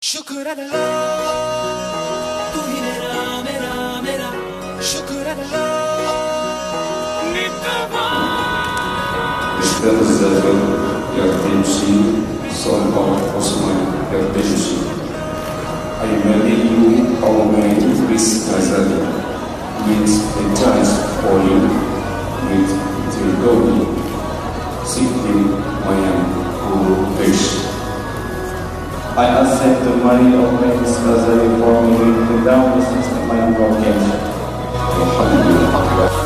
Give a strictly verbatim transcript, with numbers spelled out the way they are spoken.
شكرا الله، تو ہی میرا، میرا، میرا۔ شكرا الله، نتبع۔ Ustaz Zaitun Yatim Shi, son of Osman Yatim Shi. I marry you, O my Idris Ghazali, with a chance for you, with Tirdomi, Sitting Mayang Kuresh. I accept the marriage of my Idris Ghazali for me with the down business of my broken. Alhamdulillah.